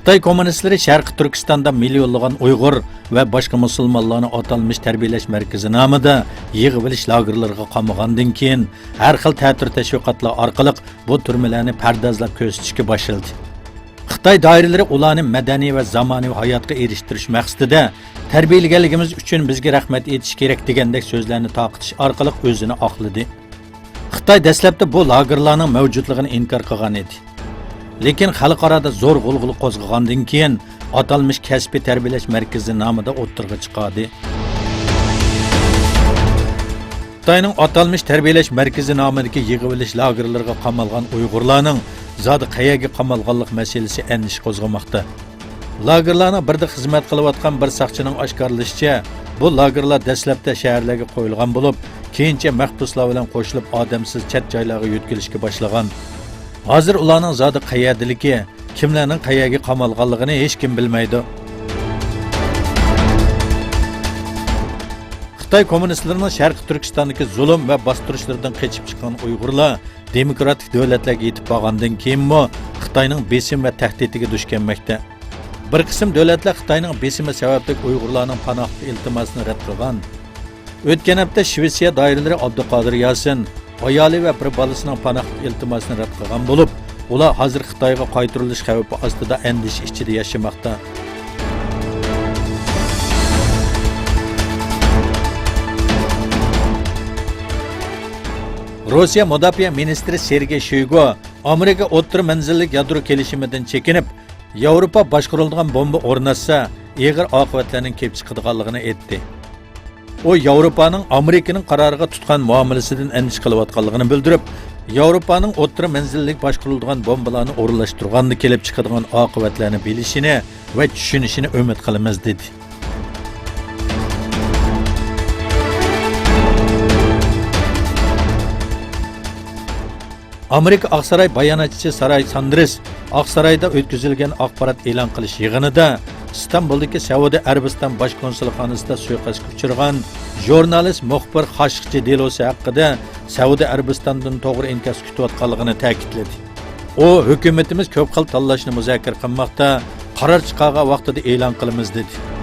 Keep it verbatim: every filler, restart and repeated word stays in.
خىتاي كوممۇنىستلىرى شەرقىي تۈركىستاندا مىليونلىغان ئۇيغۇر ۋە باشقا مۇسۇلمانلارنى ئاتالمىش تەربىيەلەش مەركىزى نامىدا يىغىۋېلىش لاگېرلىرىغا قامىغاندىن كېيىن، ھەر خىل تەتۈر تەشۋىقاتلار ئارقىلىق بۇ تۈرمىلەرنى پەردازلاپ كۆرسىتىشكە باشلىدى. خىتاي دائىرىلىرى ئۇلارنى مەدەنىي ۋە زامانىۋى ھاياتقا ئېرىشتۈرۈش مەقسىتىدە تەربىيەلىگەنلىكىمىز ئۈچۈن بىزگە رەھمەت ئېيتىش كېرەك دېگەندەك سۆزلەرنى تارقىتىش ئارقىلىق ئۆزىنى ئاقلىدى. خىتاي دەسلەپتە بۇ لاگېرلارنىڭ مەۋجۇتلۇقىنى ئىنكار قىلغان ئىدى. لېكىن خەلقئارادا زور غۇلغۇلا قوزغىغاندىن كېيىن، ئاتالمىش كەسپىي تەربىيەلەش مەركىزى نامىدا ئوتتۇرىغا چىقاردى. خىتاينىڭ ئاتالمىش تەربىيەلەش مەركىزى نامىدىكى يىغىۋېلىش لاگېرلىرىغا قامالغان ئۇيغۇرلارنىڭ زادى قەيەرگە قامالغانلىق مەسىلىسى ئەندىشە قوزغىماقتا. لاگېرلارنىڭ بىرىدە خىزمەت قىلىۋاتقان بىر ساقچىنىڭ ئاشكارىلىشىچە، بۇ لاگېرلار دەسلەپتە شەھەرلەرگە قويۇلغان بولۇپ، كېيىنچە مەھبۇسلار بىلەن قوشۇلۇپ ئادەمسىز چەت جايلارغا يۆتكىلىشكە باشلىغان. ھازىر ئۇلارنىڭ زادى قەيەردىلىكى، كىملەرنىڭ قەيەرگە قامالغانلىقىنى ھېچكىم بىلمەيدۇ. خىتاي كوممۇنىستلىرىنىڭ شەرقىي تۈركىستاندىكى زۇلۇم ۋە باستۇرۇشلىرىدىن قېچىپ چىققان ئۇيغۇرلار دېموكراتىك دۆلەتلەرگە يېتىپ بارغاندىن كېيىنمۇ خىتاينىڭ بېسىم ۋە تەھدىتىگە دۇچ كەلمەكتە. بىر قىسىم دۆلەتلەر خىتاينىڭ بېسىمى سەۋەبلىك ئۇيغۇرلارنىڭ پاناھلىق ئىلتىماسىنى رەت قىلغان. ئۆتكەن ھەپتە شىۋېتسىيە دائىرىلىرى ئابدۇقادىر ياسىن، ئايالى ۋە بىر بالىسىنىڭ پاناھلىق ئىلتىماسىنى رەت قىلغان بولۇپ، ئۇلار ھازىر خىتايغا قايتۇرۇلۇش خەۋپى ئاستىدا ئەندىشە ئىچىدە ياشىماقتا. روسىيە مۇداپىئە مىنىستىرى سېرگېي شويگۇ ئامېرىكا ئوتتۇرا مەنزىللىك يادرو كېلىشىمىدىن چېكىنىپ، ياۋروپا باشقۇرۇلىدىغان بومبا ئورناتسا، ئېغىر ئاقىۋەتلەرنىڭ كېلىپ چىقىدىغانلىقىنى ئېيتتى. ئۇ ياۋروپانىڭ ئامېرىكىنىڭ قارارىغا تۇتقان مۇئامىلىسىدىن ئەندىشە قىلىۋاتقانلىقىنى بىلدۈرۈپ، ياۋروپانىڭ ئوتتۇرا مەنزىللىك باشقۇرۇلىدىغان بومبىلارنى ئورۇنلاشتۇرغاندا كېلىپ چىقىدىغان ئاقىۋەتلەرنى بىلىشىنى ۋە چۈشىنىشىنى ئۈمىد قىلىمىز، دېدى. ئامېرىكا ئاقساراي باياناتچىسى ساراي ساندېرس ئاقسارايدا ئۆتكۈزۈلگەن ئاخبارات ئېلان قىلىش يىغىنىدا ئىستانبۇلدىكى سەئۇدى ئەرەبىستان باش كونسۇلخانىسىدا سۇيىقەستكە ئۇچرىغان ژۇرنالىست مۇخبىر خاشىقچى دېلوسى ھەققىدە سەئۇدى ئەرەبىستاندىن توغرا ئىنكاس كۈتۈۋاتقانلىقىنى تەكىتلىدى. ئۇ، ھۆكۈمىتىمىز كۆپ خىل تاللاشنى مۇزاكىرە قىلماقتا، قارار چىقارغان ۋاقتىدا ئېلان قىلىمىز، دېدى.